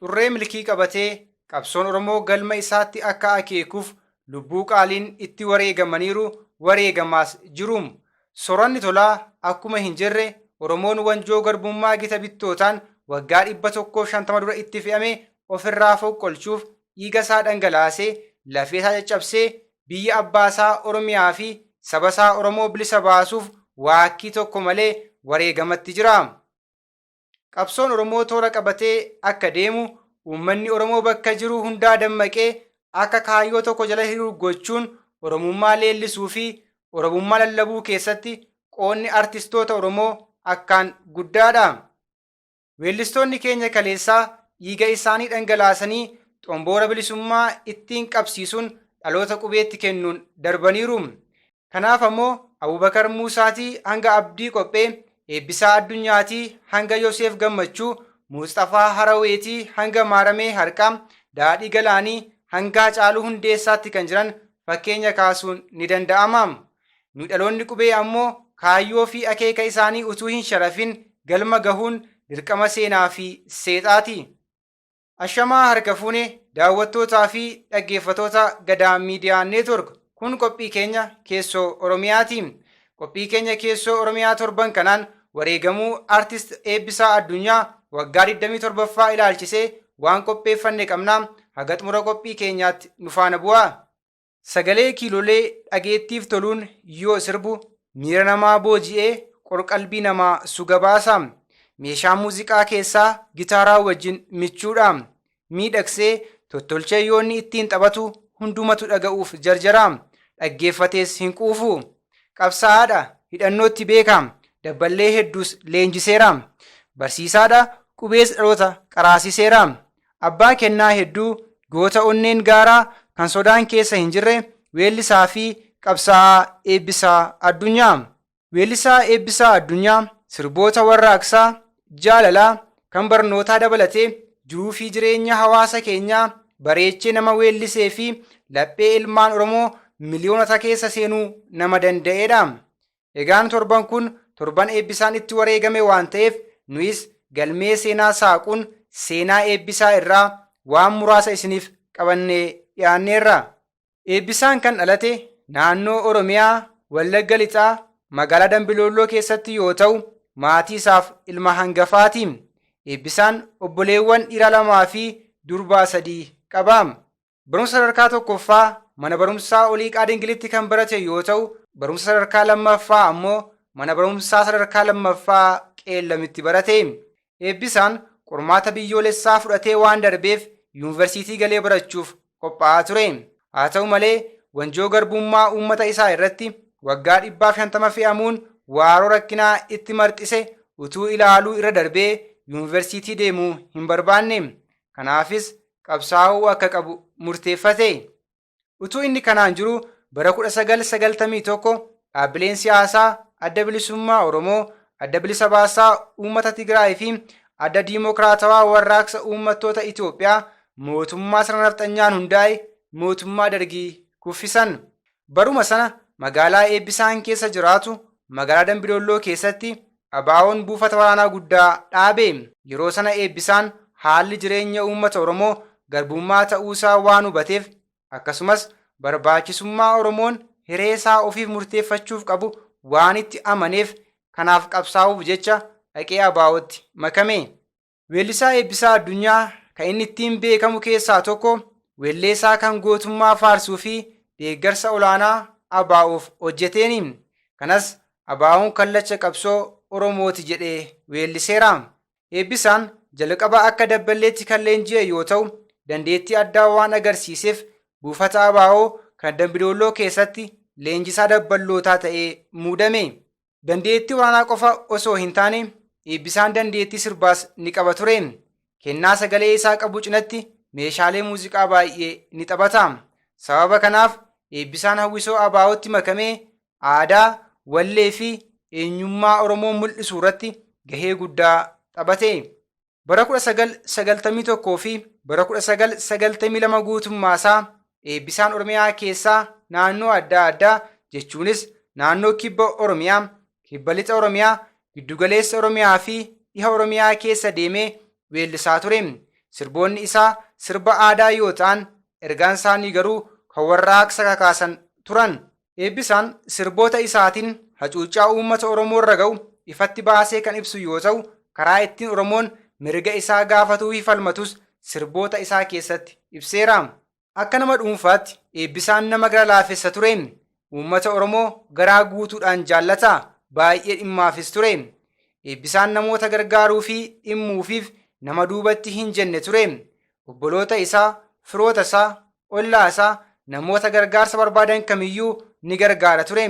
Xurree milkii qabatee qabsoon Oromoo galma isaatti akka akeekuuf lubbuu qaaliin itti wareegamaniiru, wareegamaas jiru. Soranni tolaa akkuma hin jirre, Oromoon wanjoo garbummaa gita bittootaan waggaa 150 dura itti fe'ame ofirraa foqqolchuuf dhiiga isaa dhangalaasee, lafee isaa caccabsee, biyya abbaasaa Oromiyaa fi saba isaa Oromoo bilisa baasuuf waakkii tokko malee wareegamatti jira. Qabsoon Oromoo toora qabatee akka deemu, uummanni Oromoo bakka jiru hundaa dammaqee akka kaayyoo tokko jala hiriiru gochuun Oromummaa leellisuu fi Oromummaa lallabuu keessatti qoonni artistoota Oromoo akkaan guddaadha. Weellistoonni keenya kaleessaa dhiiga isaanii dhangalaasanii xomboora bilisummaa ittiin qabsiisuun dhaloota qubeetti kennuun darbaniiru. Kanaaf ammoo Abubakar Muusaatii hanga Abdii Qophee, Eebbisaa Addunyaatii hanga Yoseef Gammachuu, Muuxafaa Haraweetii hanga Maaramee Harqaa, Daadhii Galaanii hanga Hacaaluu Hundeessaatti kan jiran fakkeenya kaasuun ni danda'ama. Nu dhaloonni qubee ammoo kaayyoo fi akeeka isaanii utuu hin sharafin galma gahuun dirqama seenaa fi seexaati. Ashamaa harka fuune, daawwattootaa fi dhaggeeffatoota Gadaa Miidiyaa Neetwork. Kun qophii keenya Keessoo Oromiyaati. Qophii keenya Keessoo Oromiyaa torban kanaan wareegamuu Artist Eebbisaa Addunyaa waggaa 27ffaa ilaalchisee waan qopheeffanne qabna. Haga xumura qophii keenyaatti nu faana bu'aa. Sagalee kiilolee dhageettiif toluun yoo sirbu miira namaa booji'ee qorqalbii namaa suga baasa. Meeshaa muuziqaa keessaa gitaaraa wajjin michuudha. Miidhagsee tottolchee yoo inni ittiin taphatu hundumatu dhaga'uuf jarjara. Dhaggeeffatees hin quufu. Qabsaa'aadha, hidhannootti beeka. Dabballee hedduus leenjiseera. Barsiisaadha, qubees dhaloota qaraasiseera. Abbaa kennaa hedduu, goota onneen gaaraa kan sodaan keessa hin jirre, weellisaa fi qabsaa'aa Eebbisaa Addunyaa. Weellisaa Eebbisaa Addunyaa sirboota warraaqsaa, jaalalaa, kan barnootaa dabalatee jiruu fi jireenya hawaasa keenyaa bareechee nama weellisee fi laphee ilmaan Oromoo miliyoonota keessa seenuu nama danda'edha. Egaan torban kun torban Eebbisaan itti wareegame waan ta'eef, nuyis galmee seenaa saaquun seenaa Eebbisaa irraa waan muraasa isiniif qabannee dhiyaanneerra. Eebbisaan kan dhalate naannoo Oromiyaa, Wallagga Lixaa, magaalaa Dambiloolloo keessatti yoo ta'u, maatii isaaf ilma hangafaati. Eebbisaan obboleewwan dhiiraa lamaa fi durbaa sadii qaba. Barumsa sadarkaa tokkoffaa mana barumsaa Oliiqaa Dingilitti kan barate yoo ta'u, barumsa sadarkaa lammaffaa ammoo mana barumsaa sadarkaa lammaffaa Qeellamitti barate. Eebbisaan qormaata biyyoolessaa fudhatee waan darbeef yuunivarsiitii galee barachuuf qophaa'aa ture. Haa ta'u malee, wanjoo garbummaa uummata isaa irratti waggaa 150 fe'amuun waaroo rakkinaa itti marxise utuu ilaaluu irra darbee yuunivarsiitii deemuu hin barbaanne. Kanaafis qabsaa'uu akka qabu murteeffate. Utuu inni kanaan jiru, bara 1991 dhaabbileen siyaasaa Adda Bilisummaa Oromoo, Adda Bilisa Baasaa Uummata Tigraay fi Adda Diimokiraatawaa Warraaqsa Uummattoota Itoophiyaa mootummaa sirna nafxanyaan hundaa'e, mootummaa Dargii, kuffisan. Baruma sana magaalaa Eebbisaan keessa jiraatu, magaalaa Dambidolloo keessatti ABO'n buufata waraanaa guddaa dhaabe. Yeroo sana Eebbisaan haalli jireenya uummata Oromoo garbummaa ta'uusaa waan hubateef, akkasumas barbaachisummaa Oromoon hiree isaa ofiif murteeffachuuf qabu waan itti amaneef, kanaaf qabsaa'uuf jecha dhaqee ABO'tti makame. Weellisaa Eebbisaa Addunyaa kan inni ittiin beekamu keessaa tokko weelleesaa kan gootummaa faarsuu fi deeggarsa olaanaa ABO'f hojjeteeni. Kanas ABO'n kallacha qabsoo Oromooti jedhee weelliseera. Eebbisaan jalqaba akka dabballeetti kan leenji'e yoo ta'u, dandeettii addaa waan agarsiiseef buufata ABO kan Dambidoolloo keessatti leenjisaa dabballootaa ta'ee muudame. Dandeettii waraanaa qofa osoo hin taane, Eebbisaan dandeettii sirbaas ni qaba ture. Kennaa sagalee isaa qabu cinatti meeshaalee muuziqaa baay'ee ni taphata. Sababa kanaaf Eebbisaan hawwisoo ABO'tti makamee aadaa, wallee fi eenyummaa Oromoo mul'isuu irratti gahee guddaa taphate. Bara 1991 fi bara 1992 guutummaasaa Eebbisaan Oromiyaa keessaa naannoo adda addaa, jechuunis naannoo Kibba Oromiyaa, Kibba Lixa Oromiyaa, Giddugaleessa Oromiyaa fi Dhiha Oromiyaa keessa deemee weellisaa ture. Sirboonni isaa sirba aadaa yoo ta'an ergaan isaanii garuu kan warraaqsa kakaasan turan. Eebbisaan sirboota isaatiin hacuuccaa uummata Oromoo irra ga'u ifatti baasee kan ibsu yoo ta'u, karaa ittiin Oromoon mirga isaa gaafatuu fi falmatus sirboota isaa keessatti ibseera. Akka nama dhuunfaatti Eebbisaan nama gara laafessa ture. Uummata Oromoo garaa guutuudhaan jaallata. Baay'ee dhimmaafis ture. Eebbisaan namoota gargaaruu fi dhimmuufiif nama duubatti hin jenne ture. Obboloota isaa, firoota isaa, ollaa isaa, namoota gargaarsa barbaadan kamiyyuu ni gargaara ture.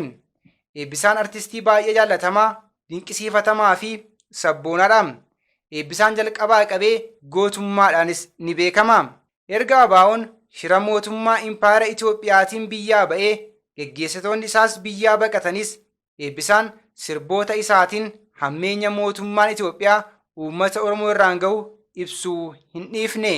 Eebbisaan artistii baay'ee jaallatamaa, dinqisiifatamaa fi sabboonaadha. Eebbisaan jalqabaa qabee gootummaadhaanis ni beekama. Erga ABO'n shira mootummaa Impaayera Itoophiyaatiin biyyaa ba'ee geggeessitoonni isaas biyyaa baqatanis Eebbisaan sirboota isaatiin hammeenya mootummaan Itoophiyaa uummata Oromoo irraan ga'u ibsuu hin dhiifne.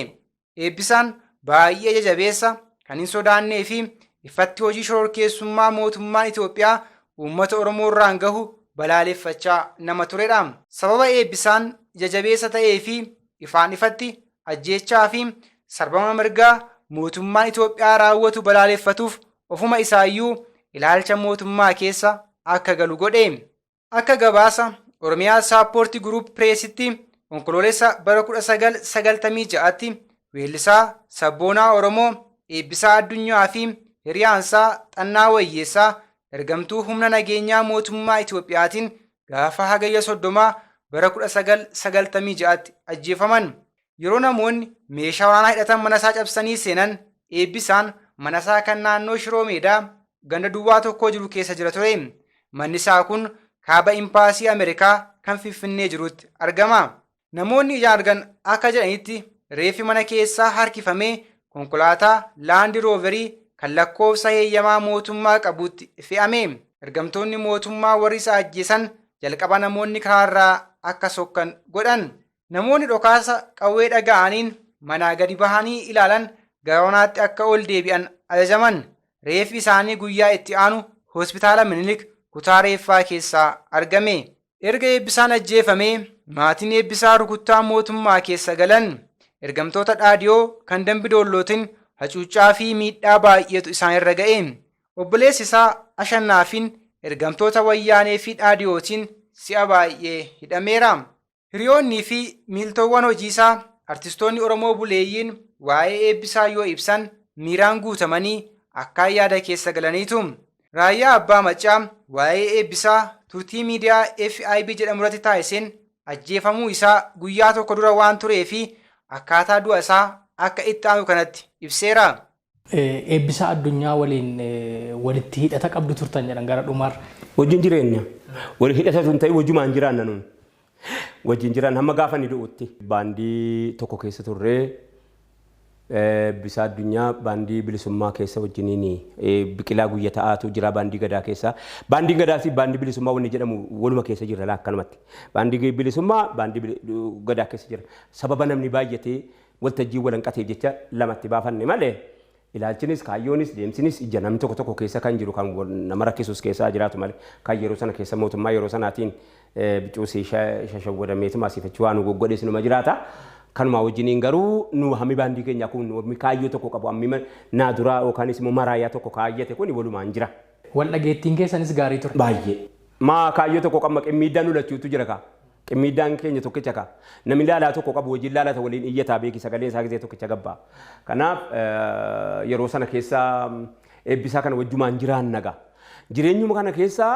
Eebbisaan baay'ee jajabeessa kan hin sodaannee fi ifatti hojii shororkeessummaa mootummaan Itoophiyaa uummata Oromoo irraan gahu balaaleffachaa nama turedha. Sababa Eebbisaan jajabeessa ta'ee fi ifaan ifatti ajjeechaa fi sarbama mirgaa mootummaan Itoophiyaa raawwatu balaaleffatuuf ofuma isaayyuu ilaalcha mootummaa keessa akka galu godhe. Akka gabaasa Oromiyaa Support Group Pressitti Onkoloolessa bara 1996tti weellisaa sabboonaa Oromoo Eebbisaa Addunyaa fi hiriyaansaa Xannaa Wayyeessaa ergamtuu humna nageenyaa mootummaa Itoophiyaatiin gaafa hagayya 30 bara 1996tti ajjeefaman. Yeroo namoonni meeshaa waraanaa hidhatan manasaa cabsanii seenan Eebbisaan manasaa kan naannoo Shiroo Meedaa ganda duwwaa tokko jiru keessa jira ture. Manni isaa kun kaaba Impaasii Ameerikaa kan Finfinnee jirutti argama. Namoonni ijaan argan akka jedhanitti reeffi mana keessaa harkifamee konkolaataa Laandi Rooverii kan lakkoofsa heeyyamaa mootummaa qabutti fe'ame. Ergamtoonni mootummaa warri isa ajjeesan jalqaba namoonni karaarraa akka sokkan godhan. Namoonni dhokaasa qawwee dhaga'aniin manaa gadi bahanii ilaalan gara manaatti akka ol deebi'an ajajaman. Reeffi isaanii guyyaa itti aanu hospitaala Minilik kutaa reeffaa keessaa argame. Erga Eebbisaan ajjeefamee maatiin Eebbisaa rukuttaa mootummaa keessa galan. Ergamtoota dhaadiyoo kan Dambi Doollootiin hacuuccaa fi miidhaa baay'eetu isaanirra ga'e. Obboleessi isaa Ashannaafiin ergamtoota wayyaanee fi dhaadiyootiin si'a baay'ee hidhameera. Hiriyoonnii fi miiltoowwan hojii isaa artistoonni Oromoo buleeyyiin waa'ee Eebbisaa yoo ibsan miiraan guutamanii akkaan yaada keessa galaniitu. Raayyaa Abbaa Maccaa waa'ee Eebbisaa turtii miidiyaa FIB jedhamu irratti taasiseen ajjeefamuu isaa guyyaa tokko dura waan turee fi akkaataa du'a isaa akka itti aanu kanatti ibseera. Eebbisaa Addunyaa waliin walitti hidhata qabdu turtan jedhan gara dhumaarra. Wajjin jireenya. Wal hidhata tun ta'e wajjumaan jiraanna nuun. Wajjin jiraan hamma gaafa ni du'utti. Baandii tokko keessa turree Eebbisaa Addunyaa baandii bilisummaa keessa wajjiniin Biqilaa Guyya ta'aatu jira baandii gadaa keessa. Baandiin gadaa fi baandii bilisummaa wanni jedhamu waluma keessa jira akkanumatti. Baandii bilisummaa baandii gadaa keessa jira. Sababa namni baay'atee waltajjii walanqateef jecha lamatti baafanne malee ilaalchinis kaayyoonis deemsinis ija namni tokko tokko keessa kan jiru kan nama rakkisus keessaa jiraatu malee kan yeroo sana keessa mootummaa yeroo sanaatiin bicuusii shashawwadameetuma asiifachuu waan goggodhes numa jiraata. Kanumaa wajjiniin garuu nu hammi baandii keenyaa kun hammi kaayyoo tokko qabu hammi naaduraa yookaanis immoo maraayyaa tokko kaayyate kun walumaan jira. Wal dhageettiin keessanis gaarii ture. Baay'ee. Maa kaayyoo tokko qabma qimmiiddaan nu lachuutu jira kaa. Qimmiiddaan keenya tokkicha kaa. Namni laalaa tokko qabu wajjin laalata waliin iyyataa beeki sagaleen isaa gisee tokkicha gabbaa. Kanaaf yeroo sana keessa Eebbisaa kana wajjumaan jiraanna gaa. Jireenyuma kana keessa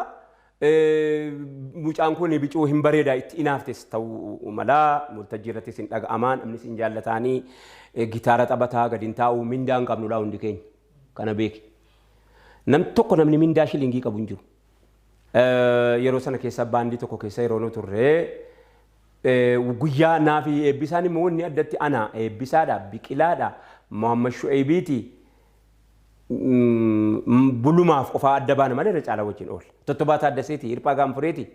mucaan kun bicuu hin bareeda itti inaaftes ta'uu malaa waltajjii irrattis hin dhaga'amaa namnis hin jaallataanii gitaara taphataa gadi hin taa'u mindaa hin qabnu laa hundi keenya kana beeki. Nam tokko namni mindaa shilingii qabu hin jiru. Yeroo sana keessa baandii tokko keessa yeroo nu turre guyyaa naa fi Eebbisaan immoo wanni addatti ana Eebbisaadha Biqilaadha Muhammad Shu'eebiiti bulumaaf qofaa adda baana malee irra caalaa wajjin oolla. Tottobaa Taaddaseeti, Hirphaa Gaanfureeti.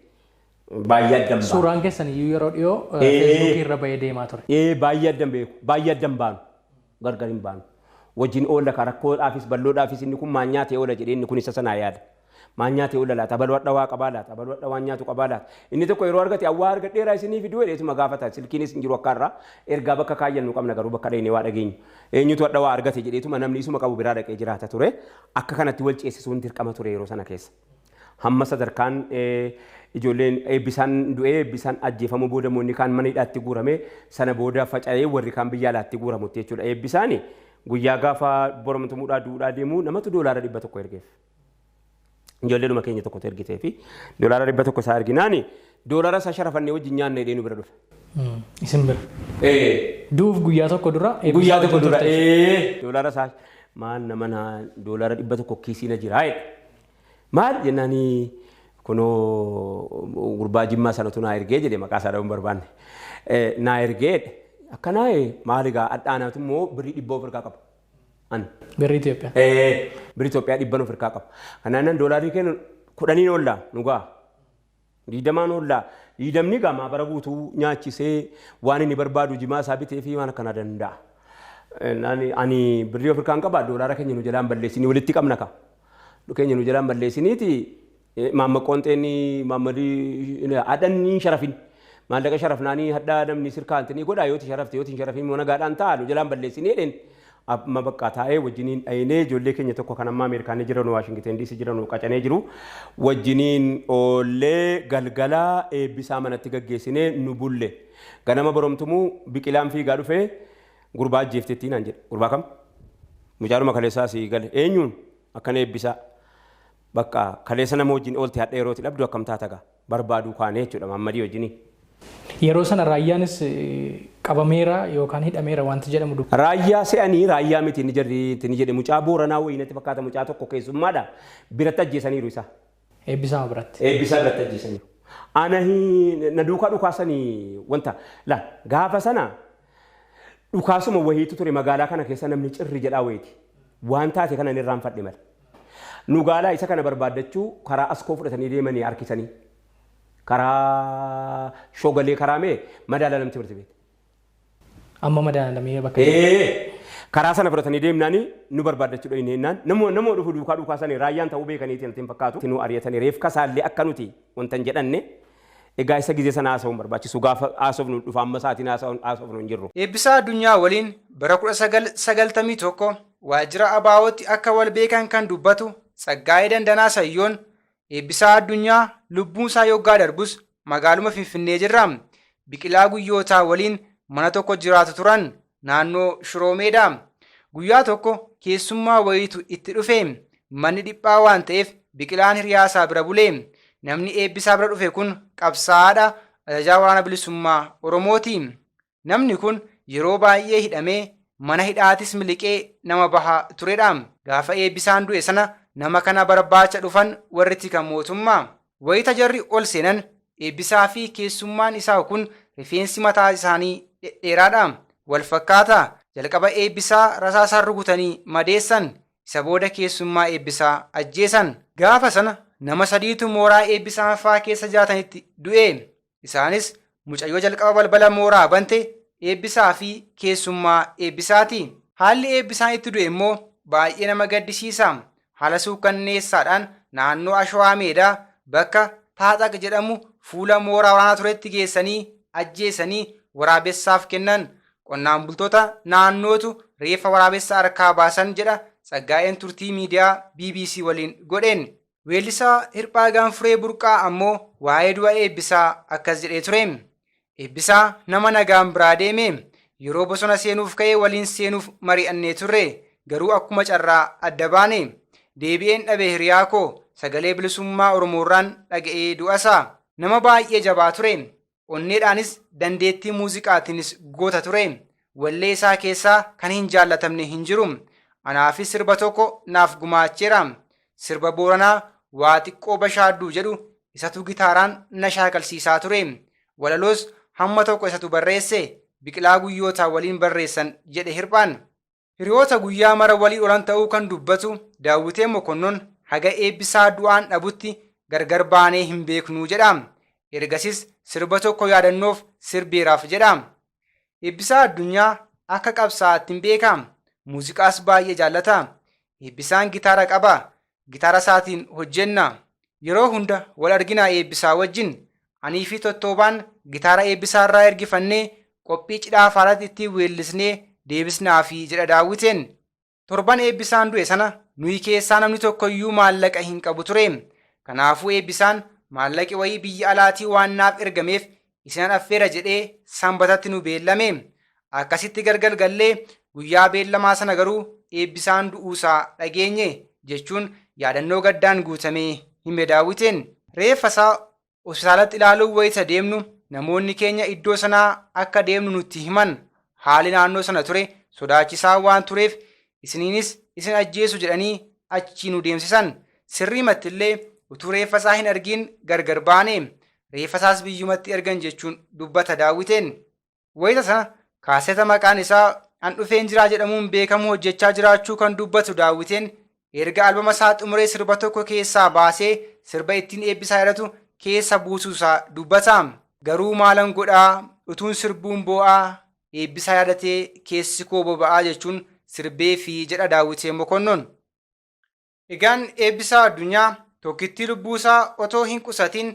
Baay'ee adda hin baanu. Suuraan keessan iyyuu yeroo dhiyoo Feesbuukii irra bahee deemaa ture. Baay'ee adda hin beeku. Baay'ee adda hin baanu. Gargar hin baanu. Wajjin oolla ka rakkoodhaafis bal'oodhaafis inni kun maal nyaatee oola jedhee inni kun isa sanaa yaada. Maal nyaatee oola laata? Abaluu hadha waa qabaa laata? Abaluu hadha waan nyaatu qabaa laata? Inni tokko yeroo argate awwaa argadheeraa isinii fiduu jedheetuma gaafata. Silkiinis hin jiru akka har'aa. Ergaa bakka kaayyannu qabna garuu bakka dhaynee waa dhageenyu. Eenyutu hadha waa argate jedheetuma namni isuma qabu biraa dhaqee jiraata ture. Akka kanatti wal ceesisuun dirqama ture yeroo sana keessa. Hamma sadarkaan ijoolleen Eebbisaan du'ee, Eebbisaan ajjeefamuu booda immoo inni kaan mana hidhaatti guurame, sana booda faca'ee warri kaan biyya alaatti guuramutti jechuudha. Eebbisaan guyyaa gaafa boromtumuudhaa du'uudhaa deemu namatu doolaara 100 ergeef. Ijoolleedhuma keenya tokkotu ergitee fi doolaara 100 isaa erginaani doolaara isaa sharafannee wajjin nyaanna jedhee nu bira dhufe. Isin bira. Du'uuf guyyaa tokko dura Eebbisaa Guyyaa tokko wajjin dura turte jechuudha. Doolaara isaa maal nama naa doolaara 100 kiisii na jiraa jedhe. Maal jennaani kunoo gurbaa Jimmaa sanatu naa ergee jedhe, maqaa isaa dha'uu hin barbaanne. Naa ergee jedhe. Akkanaa maal egaa hadhaanaatu immoo birrii 100 of harkaa qaba. An. Birrii Itoophiyaa. Birrii Itoophiyaa 100 of harkaa qaba. Kanaan doolaarii kennu 10n oollaa nu ga'a. 20n oollaa. 20ni gaa maabara guutuu nyaachisee waan inni barbaadu jimaa isaa bitee fi waan akkanaa danda'a. Ani birrii of harkaan qaba, doolaara keenya nu jalaan balleessinii walitti qabna ka. Keenya nu jalaan balleessiniiti maamma qoonxeen maammadii hadhanni hin sharafin. Maallaqa sharafnaanii hadhaa namni sirkaa antini godhaa, yooti sharafte yooti hin sharafin immoo nagaadhaan ta'a, nu jalaan balleessinii jedheen. Amma bakka taa'ee wajjiniin dhayinee ijoollee keenya tokko kan amma Ameerikaanii jiran, Waashingiten DC jiran, qacanee jiru wajjiniin oollee galgala Eebbisaa manatti gaggeessinee nu bulle. Ganama boromtumuu Biqilaan fiigaa dhufee gurbaa ajjeeftettii naan jedhe. Gurbaa kam? Mucaadhuma kaleessaa asii gale. Eenyuun? Akkana Eebbisaa. Bakka kaleessa nama wajjin oolte hadha yeroo itti dhabdu akkam taata gaa? Barbaaduu kaanee jechuudha Maammadii wajjinii. Yeroo sana Raayyaanis qabameera yookaan hidhameera wanti jedhamu dubbi. Raayyaa se'anii Raayyaa miti inni jarri inni jedhe mucaa Booranaa wayii natti fakkaata, mucaa tokko keessummaadha biratti ajjeesaniiru isa. Eebbisaa biratti. Eebbisaa biratti ajjeesaniiru. Ana na duukaa dhukaasanii wanta la gaafa sana dhukaasuma wayiitu ture magaalaa kana keessa, namni cirri jedhaa wayiiti. Waan taate kana inni irraanfadhe malee. Nu gaalaa isa kana barbaaddachuu karaa Askoo fudhatanii deemanii harkisanii. Karaa Shogalee, karaa mee Madaalamti Timirti Beet. Amma Madaalamee bakka. Karaa sana fudhatanii deemnaani nu barbaaddachuu dhayne jennaan nama dhufu duukaa dhukaasanii Raayyaan ta'uu beekaniiti natti hin fakkaatu. Nu ari'atanii reefka isaallee akka nuti wanta hin jedhanne egaa isa gizee sana haasa'uun barbaachisu, gaafa haasofnu dhufa, amma isaatiin haasofnu hin jirru. Eebbisaa Addunyaa waliin bara 1991 waajjira ABO'tti akka wal beekan kan dubbatu Tsaggaayee Dandanaa Sayyoon, Eebbisaa Addunyaa lubbuun isaa yoggaa darbus magaaluma Finfinnee jirra. Biqilaa Guyyootaa waliin mana tokko jiraatu turan naannoo Shiroo Meedaa. Guyyaa tokko keessummaa wayiitu itti dhufe. Manni dhiphaa waan ta'eef Biqilaan hiriyaasaa bira bule. Namni Eebbisaa bira dhufe kun qabsaa'aadha, ajajaa Waraana Bilisummaa Oromooti. Namni kun yeroo baay'ee hidhamee mana hidhaatis miliqee nama bahaa turedha. Gaafa Eebbisaan du'e sana nama kana barbaacha dhufan warri tika mootummaa. Wayita jarri ol seenan Eebbisaa fi keessummaan isaa kun rifeensi mataa isaanii dhedheeraadha. Wal fakkaata. Jalqaba Eebbisaa rasaasaan rukutanii madeessan. Isa booda keessummaa Eebbisaa ajjeesan. Gaafa sana nama sadiitu mooraa Eebbisaan fa'aa keessa jiraatanitti du'e. Isaanis mucayyoo jalqaba balbala mooraa bante, Eebbisaa fi keessummaa Eebbisaati. Haalli Eebbisaan itti du'e immoo baay'ee nama gaddisiisa. Haala suukkanneessaadhaan naannoo Ashawaa Meedaa bakka Taaxaq jedhamu fuula mooraa waraanaa turetti geessanii ajjeesanii waraabessaaf kennan. Qonnaan bultoota naannootu reeffa waraabessa harkaa baasan jedha Tsaggaa'een turtii miidiyaa BBC waliin godheen. Weellisaa Hirphaa Gaanfuree Burqaa ammoo waa'ee du'a Eebbisaa akkas jedhee ture. Eebbisaa nama nagaan biraa deeme. Yeroo bosona seenuuf ka'e waliin seenuuf mari'annee turre. Garuu akkuma carraa adda baane. Deebi'een dhabe hiriyaa koo, sagalee bilisummaa Oromoorraan dhaga'ee du'asaa. Nama baay'ee jabaa ture. Onneedhaanis dandeettii muuziqaatiinis goota ture. Wallee isaa keessaa kan hin jaallatamne hin jiru. Anaafis sirba tokko naaf gumaacheera. Sirba Booranaa Waa Xiqqoo Bashaadduu jedhu isatu gitaaraan na shaakalsiisaa ture. Walaloos hamma tokko isatu barreesse. Biqilaa Guyyootaa waliin barreessan jedhe Hirphaan. Hiriyoota guyyaa mara walii olan ta'uu kan dubbatu Daawwitee Mokonnon haga Eebbisaa du'aan dhabutti gargar baanee hin beeknuu jedha. Ergasis sirba tokko yaadannoof sirbeeraaf jedha. Eebbisaa Addunyaa akka qabsaa'aattin beeka. Muuziqaas baay'ee jaallata. Eebbisaan gitaara qaba. Gitaara isaatiin hojjenna. Yeroo hunda wal arginaa Eebbisaa wajjin anii fi Tottoobaan gitaara Eebbisaa irraa ergifannee qophii cidhaa faaratti ittiin weellisnee deebisnaafi jedha Daawwiteen. Torban Eebbisaan du'e sana nuyi keessaa namni tokkoyyuu maallaqa hin qabu ture. Kanaafuu Eebbisaan maallaqi wayii biyya alaatii waan naaf ergameef isinan affeera jedhee sanbatatti nu beellame. Akkasitti gargar gallee guyyaa beellamaa sana garuu Eebbisaan du'uusaa dhageenye jechuun yaadannoo gaddaan guutamee hime Daawwiteen. Reeffa isaa hospitaalatti ilaaluuf wayita deemnu namoonni keenya iddoo sanaa akka deemnu nutti himan. Haalli naannoo sana ture sodaachisaa waan tureef isiniinis isin ajjeesu jedhanii achii nu deemsisan. Sirriimatti illee utuu reeffa isaa hin argiin gargar baane. Reeffa isaas biyyumatti ergan jechuun dubbata Daawwiteen. Wayita sana kaaseta maqaan isaa an dhufeen jiraa jedhamuun beekamu hojjechaa jiraachuu kan dubbatu Daawwiteen erga albama isaa xumuree sirba tokko keessaa baasee sirba ittiin Eebbisaa jedhatu keessa buusuusaa dubbata. Garuu maalan godhaa utuun sirbuun boo'aa Eebbisaa yaadatee keessi koo boba'aa jechuun sirbee fi jedha Daawwiteen Mokonnon. Egaan Eebbisaa Addunyaa tokkittii lubbuusaa otoo hin qusatin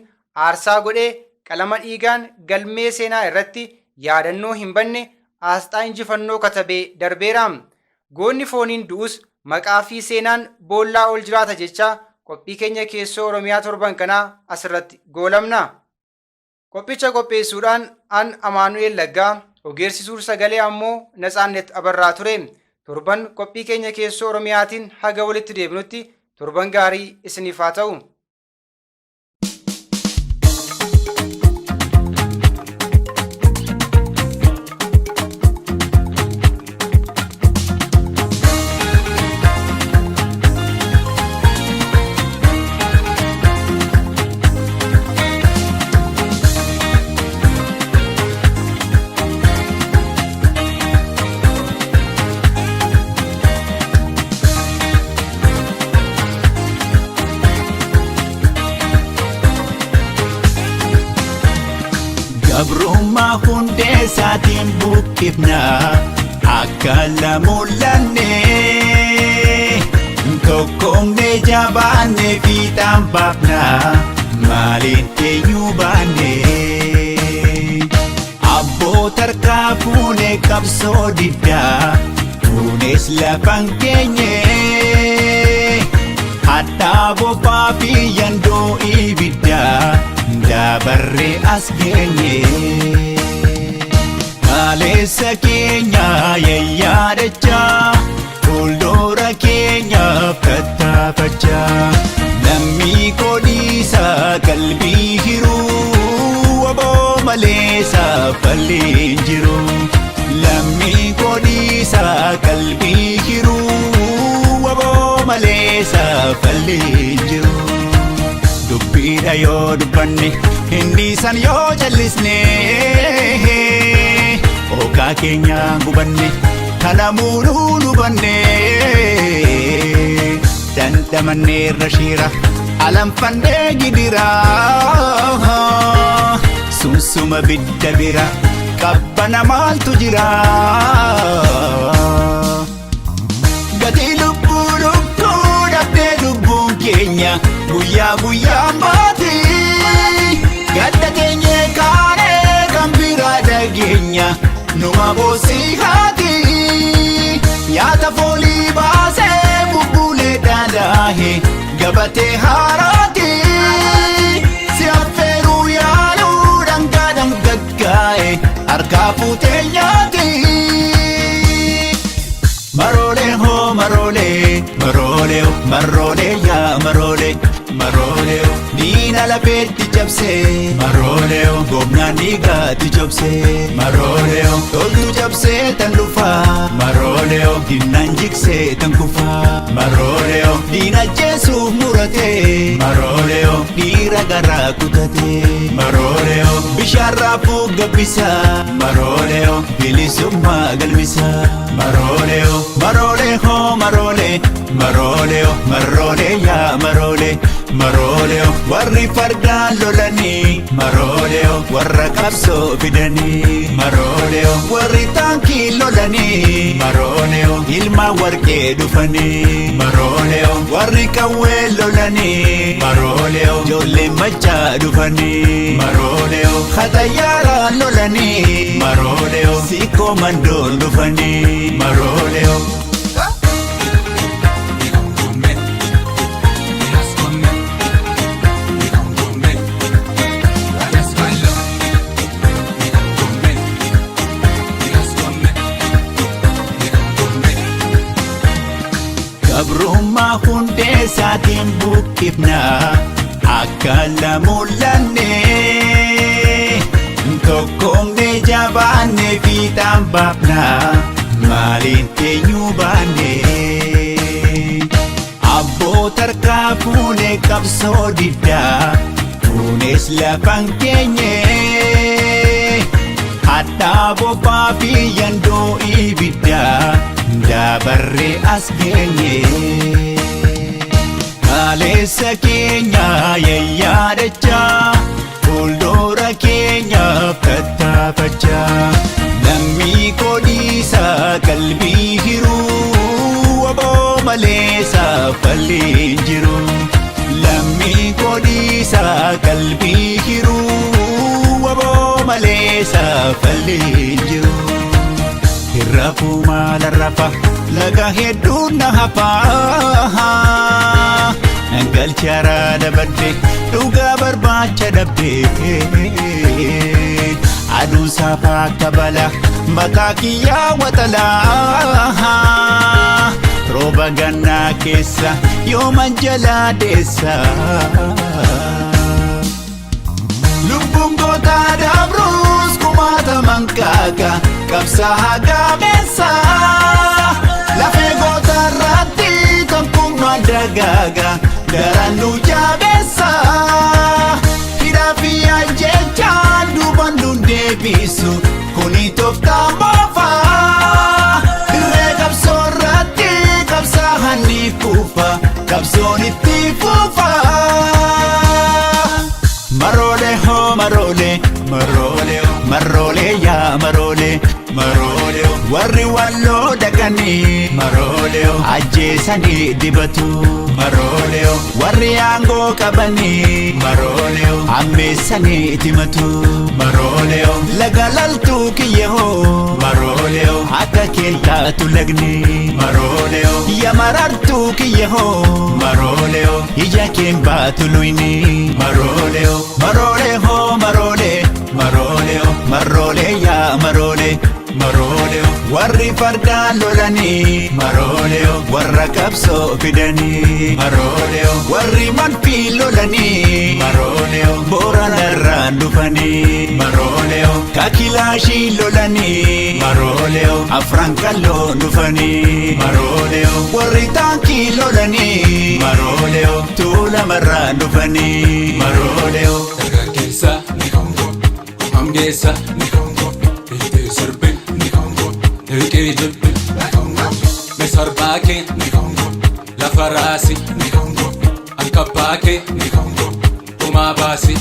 aarsaa godhee qalama dhiigaan galmee seenaa irratti yaadannoo hin banne aasxaa injifannoo katabee darbeera. Goonni fooniin du'us maqaa fi seenaan boollaa ol jiraata jecha qophii keenya keessoo Oromiyaa torban kanaa asirratti goolamna. Qophicha qopheessuudhaan an Amaanu'eel Laggaa, ogeessi suur sagalee ammoo Natsaannet Abarraa ture. Torban qophii keenya keessoo Oromiyaatiin haga walitti deebinutti torban gaarii isiniif haa ta'u. Gabrummaa hundee isaatiin buqqifna akka lamullanne tokkoomne jabaanne fiixaan baafna maaliin eenyu baanne abboota harkaa fuune qabsoo diddaa fuunes lafan keenye hadhaa bofaa fi yandoo ibiddaa dabarree as geenye. Kaleessa keenya yayyaadachaa fuuldura keenyaaf tattaafachaa lammii koodhiisa qalbii hiruu waboo malee saffallee jiru. Lammii koodhiisa qalbii hiruu waboo malee saffallee jiru. Dubbiidha yoo dubbanne hin dhiisan yoo jallisne okaa keenya gubanne kalamuunuu nu banne dhandhamanneerra shiira alanfannee gidira sunsuma bidda bira qabbana maaltu jira. Gatii lubbuu lubbuu dhabdee lubbuun keenya guyyaa guyyaan baati. Gadda teenyee kaanee kan biraa dhageenya numa boosii haati. Nyaata foolii baasee bubbulee dhadhaahe gabatee haaraati. Si affeeruu yaaluu dhangaa dhangaggaa'e harkaa fuutee nyaati. Maroolee hoo maroolee maroolee maroolee yaa maroolee maroolee diina lafeetti cabsee maroolee goofnaan dhiigaatti cabsee maroolee toltu cabsee tan dhufaa maroolee diinaan jigsee tan kufaa maroolee diina jeesuuf muratee maroolee dhiira garaa kutatee maroolee bishaan raafuu gabbisaa maroolee bilisummaa galmisaa maroolee maroolee hoo maroolee maroolee maroolee yaa maroolee maroolee warri fardaan lolanii maroolee warra qabsoo fidanii maroolee warri. taankii lolanii, Marooleo ilma warqee dhufanii, Marooleo warri qawwee lolanii, Marooleo ijoolleen machaa dhufanii, Marooleo xayyaaraan lolanii, Marooleo siikoo mandoon dhufanii, Marooleo. Gabrummaa hundee isaatiin buqqifnaa akka lamullanne, tokkoomne jabaanne fiixaan baafnaa maaliin teenyuu baanne. Abboota harkaa fuune qabsoo diddaa fuunes lafan keenye, hadhaa bobaa fi yandoo ibiddaa dabarree as geenye. Kaleessa keenya yayyaadachaa, fuuldura keenyaaf tattaafachaa, lammii koodiisaa qalbii hiruu, waboo malee saafallee jiru. Lammii koodiisaa qalbii hiruu, waboo malee saafallee jiru. Hirrafuu maala rafa, laga hedduun na hafaa, galcharaa dabadde dhugaa barbaacha dhabde, aduun saafaa akka bala mataa kiyyaa waxalaa, rooba gannaa keessa yooman jalaa deessa. Lubbuun gootaa dabruus kumaataman kaaka qabsaa gaameessa, lafee gootaa irratti tokkummaa dagaaga daran nu jabeessa, hidhaa fi ajjechaan duuban nu deebisu kuni tooftaa moofaa, dirree qabsoo irratti qabsaa hanni kuufa qabsoon itti fufa. Maroole hoo maroole, maroole maroole yaa maroole, maroole warri walloo dhaqanii, maroole ajjeesanii dibatu, maroole warri aangoo qabanii, maroole ammeessanii itimatu, maroole laga laltuu kiyya hoo, maroole akka keentaatu lagni, maroole ya marartuu kiyya hoo, maroole ija keen baatu luyni, maroole maroole hoo maroole, maroole maroole yaa maroole, maroole warri fardaan lolanii, maroole warra qabsoo fidanii, maroole warri manfii lolanii, maroole booranarraan dhufanii, maroole kakilaashii lolanii, maroole afran kalloon dhufanii, maroole warri taankii lolanii, maroole tuulamarraan dhufanii, maroole. Dargaggeessa hamgeessa hiitee sirbi hiiqee jibbi misarbaa kee lafa raasi alkabbaa kee gumaa baasi.